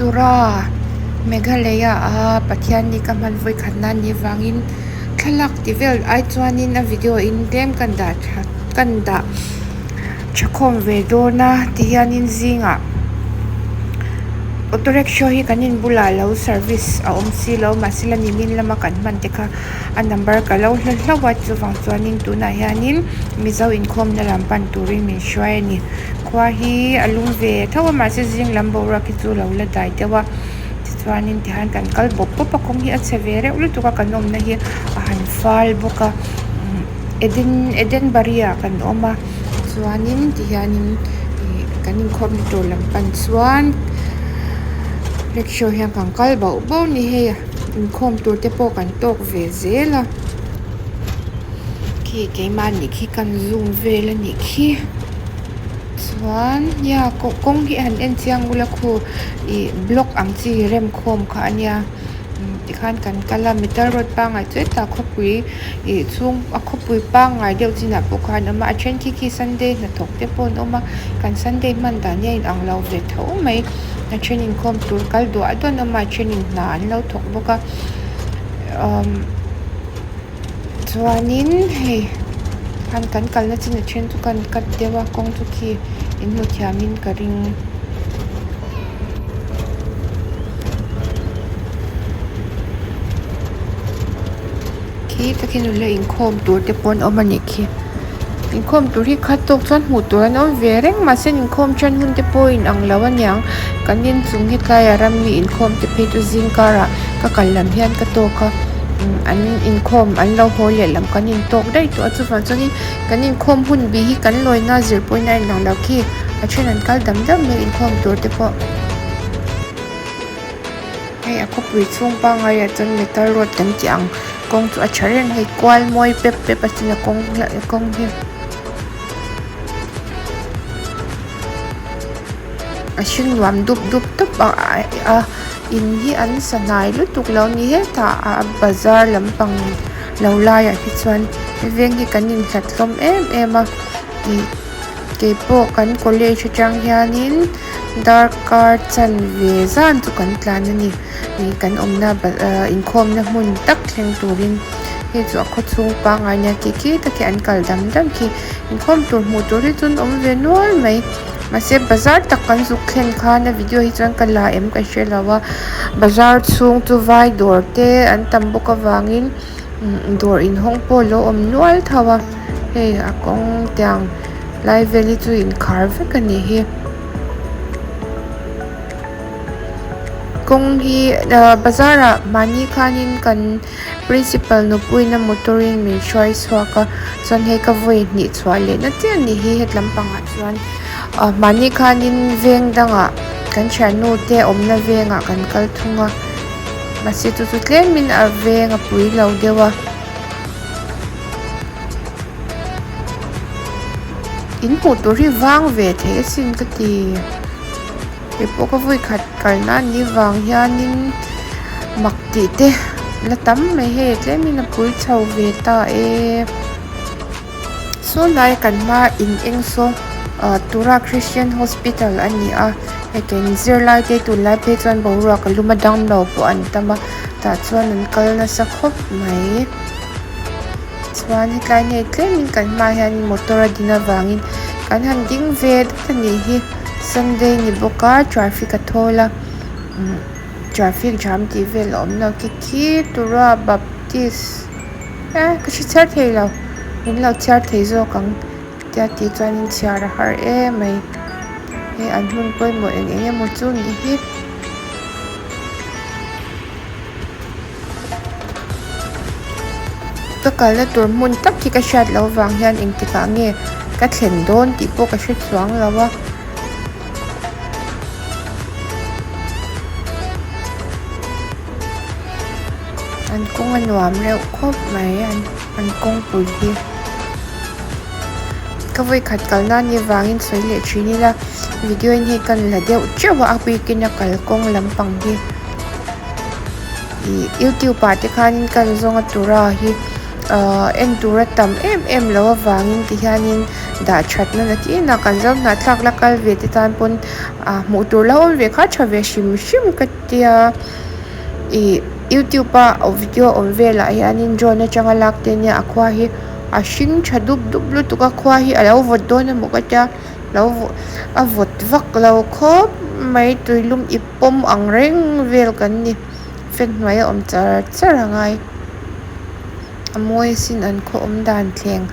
Tura Meghalaya a Pathianni ka hman vawi khat nan ni vangin thlalak ti vel ai chuanin a video in tlem kan dah tha kan dah tha khawm ve dawn a tihianin zingah auto rickshaw hi kan in bulah lo service a awm silo mahse la nimin lama kan hman te kha a number ka lo hla hlauh a chuvang chuanin tunah hianin mizo inkhawmna lam pan turin min hruai a ni. Khua hi a lum ve tho a mahse zing lam boruak hi chu lo la dai deuh a tichuanin tihian kan kal bawp bawp a kawng hi a chhe ve reuh lutuk a kan awmna hi a han fal bawk a eden edenbury ah kan awm a chuanin tihianin ih kan inkhawmna tur lam pan chuan rickshaw hian kan kal bauh bauh a ni hei inkhawm tur te pawh kan tawk ve zel a khi keimahni khi kan zoom vel a nih khi. Chuan nia kawng hi han en chiang ula khu ih block ang chi rem khawm kha a nia tikhan kan kal a metal road pangngai chu hetah khawpui ih chhung a khawpui pangngai deuh chinah pawh khan a awm a a then khi khi sunday hnathawk te pawh an awm a kan sunday hman dan hi a inang lo ve tho mai a then inkhawm tur kal duah duah an awm a a thenin hna an lo thawk bawk a umm. Chuanin hei han kan kalna chin a then chu kan cut deuh a kawng chu khi in hmu thiamin ka ring. Khi takin nula inkhawm tur te pawh an awm a nih khi inkhawm tur hi khat tawk chuan hmuh tur an awm ve reng mahse inkhawm tan hun te pawh a inang lo aniang kan inchung hi tlaiah ram mi inkhawm te phei chu zing karah ka kal lam hian ka tawk a an inkhawm an lo haw leh lam kan intawk daih tawh a chuvang chuanin kan inkhawm hun bih hi kan lawina zir pawhin a inang lo khi a then an kal dam dam mai inkhawm tur te pawh. Hei a khawpui chhung pangngai ah chuan metal road kan tih ang kawng chu a tha reng hei kual mawi pep pep a chin a kawng kawng hi a hring nuam dup dup tawp a a in hi an sa hnai lutuk lo ni hetah a bazar lampang lo laiah hi chuan veng hi kan inhlat hlawm em em a ih. Keipawh kan college atang hianin darkar chanve zan chu kan tlan a ni ih kan awmna inkhawmna hmun tak thleng turin hei chu a khawchhung pangngai nia khi khi tak hi an kal dam dam khi inkhawm tur hmuh tur hi chu an awm ve nual mai mahse bazar tak kan zuk thlen khan a video hi chuan ka la em ka hre lo a bazar chhung chu vai dawr te an tam bawk avangin dawr inhawng pawh a lo awm nual tho a. Hei a kawng tiang lai vel hi chu inkhar vek a nih hi kawng hi ahh bazar ah mahni khanin kan principal nupui na motor in min hruai chhuak a chuan hei ka vawi hnih chhuah leh na chiah a nih hi hetlam pangah chuan ahh mahni khanin veng dangah kan thiannu te awmna vengah kan kal thung a mahse chu chu tlemin a veng a pui lo deuh a. In hmuh tur hi vang ve thei asin ka ti keipawh ka vawi khat kalna a nih vang hianin mak tih te la tam mai hei tlemin a pui chho ve ta e saw lai kan hma in eng saw ah tura christian hospital a ni a hei keini zirlai te tunlai phei chuan boruak a lum a damlo pawh an tam a tah chuan an kal nasa khawp mai. Chuan hetlai hei tlemin kan hmaah hian motor a din avangin kan han ding ve dat a nih hi sunday ni bawk a traffic a thawl a umm traffic jam tih vel a awm lo khi khi tura baptist eh ka hre chhiar thei lo min lo chhiar thei zawk ang tia tih chuanin chhiar a har em mai hei an hmun pawimawh eng eng emaw chu nih hi. Ka kalna tur hmun tak hi ka hriat loh vang hian engtikah nge ka thlen dawn tih pawh ka hre chuang lo a. An kawng a nuam reuh khawp mai an kawngpui hi. Ka vawikhat kalna a nih vangin sawi leh thin ila video in hei kan la deuh teuh a a bikin a kalkawng lampang hi. Ih youtube ah te khanin kan zawng a tura hi. Ahh en tur a tam em em loh avangin ti hianin dah that na nakinah kan zo hnahthlak la kal ve te tan pawn ah hmuh tur la awm ve kha tha ve hrim hrim ka tia ih youtube a video awm velah hianin drone atanga lak te ania a khua hi a hring tha dup dup lutuk a khua hi alo vawt dawn emaw ka tia lo vawt a vawt vak lo khawp mai tuilum ip pawm ang reng vel kan ni fan hnuai a awm char char a ngai. A mawi asin an khaw awm dan thleng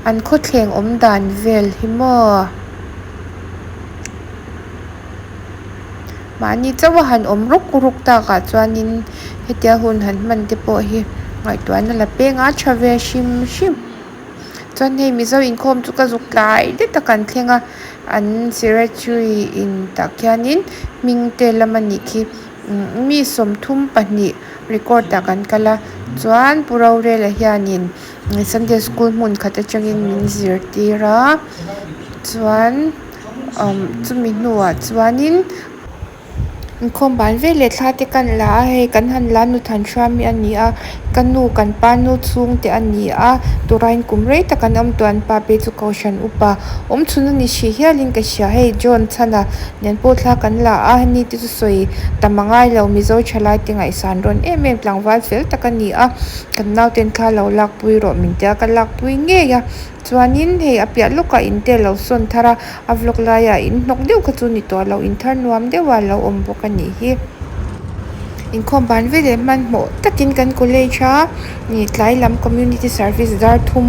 an khaw thleng awm dan vel hi maw mahni chauh a han awm ruk ruk takah chuanin hetia hun han hman te pawh hi ngaihtuahna la peng a tha ve hrim hrim chuan hei mizo inkhawm chu ka zuk tlai det a kan thleng a an secretary in tah khianin hming te lam a nih khi mi 32 record ah kan kal a chuan pu rorela hianin sunday school hmun khat atangin min zirtir a chuan umm chumi hnuah chuanin inkhawm ban veleh thla te kan la a hei kan han la nu Thanhruami a ni a ka nu kan pa nu chhungte a ni a turain kum rei tak an awm tawh an pa phei chu kohhran upa awm chhun a ni hrih hialin ka hria hei John chhana nen pawh thla kan la a hemi te chu sawi tam a ngai lo Mizo thalai te ngaihsan rawn em em tlangval fel tak a ni a kan nauten thla lo lak pui rawh min tia ka lak pui ngei a chuanin hei a piah lawkah in te alo sawn thar a a vlog laiah in hnawk deuh kha chu ni tawh lo in thar nuam deuh a lo awm bawk a nih hi inkhawm ban veleh hmanhmawh takin kan college a. Ih tlai lam community service dar thum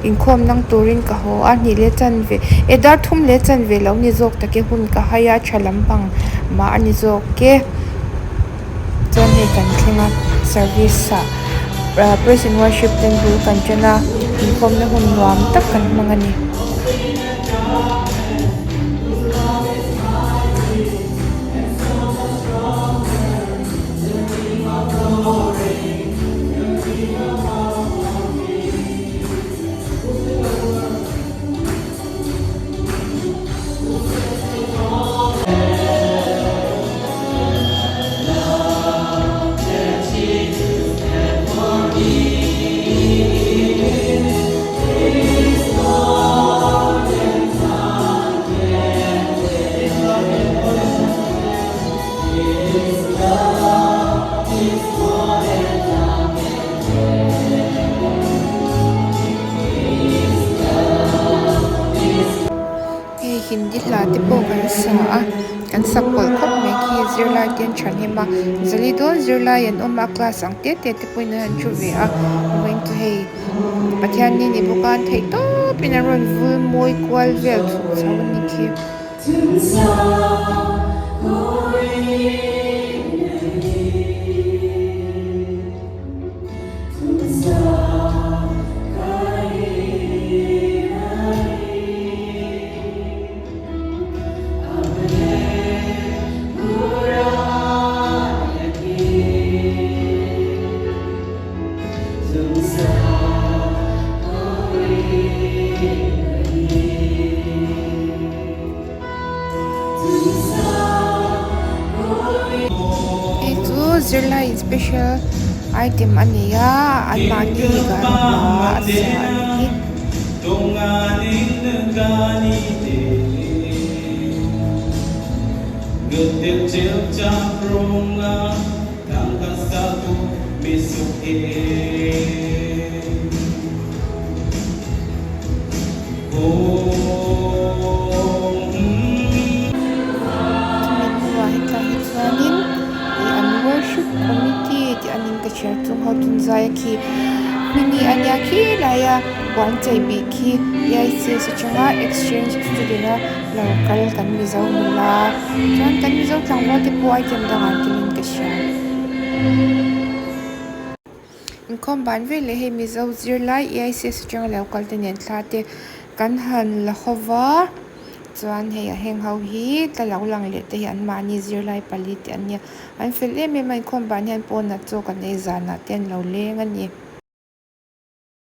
inkhawm nang turin ka haw a hnih leh chanve eh dar thum leh chanve lo ni zawk tak e hun ka hai a tha lampang mah a ni zawk e chuan hei kan thleng a service ah ah praise and worship ten bul kan tan a inkhawmna hun nuam tak kan hmang a ni. Hei hindi hla te pawh kan sa a kan sak pawlh khawp mai khi zirlai te an thahnem a zali dawn zirlai an awm a class ang te te te pawhin an han thu ve a vawiin chu hei Pathianni ni bawk a an theih tawpin an rawn vul mawi kual vel chhuk chho a ni khi. Hei chu zirlai in special item a nei a anmahni hla a sa a nih hi. Chumi hnuah hetlai hi chuanin ih an worship committee tih a ning ka hria chung ho tunzai a khi hming a nia khilai a puan chei bih khi AICS atanga exchange student a lo kal kan mizo nula chuan kan mizo tlangval te pawh item dangah an telin ka hria. Inkhawm ban veleh hei mizo zirlai AICS atanga lo kal te nen thla te kan han la haw va chuan hei a heng ho hi tla lo lang leh te hi an mahni zirlai pali te an nia an fel em em a inkhawm ban hian pawnah chaw kan ei zanah te an lo leng a ni.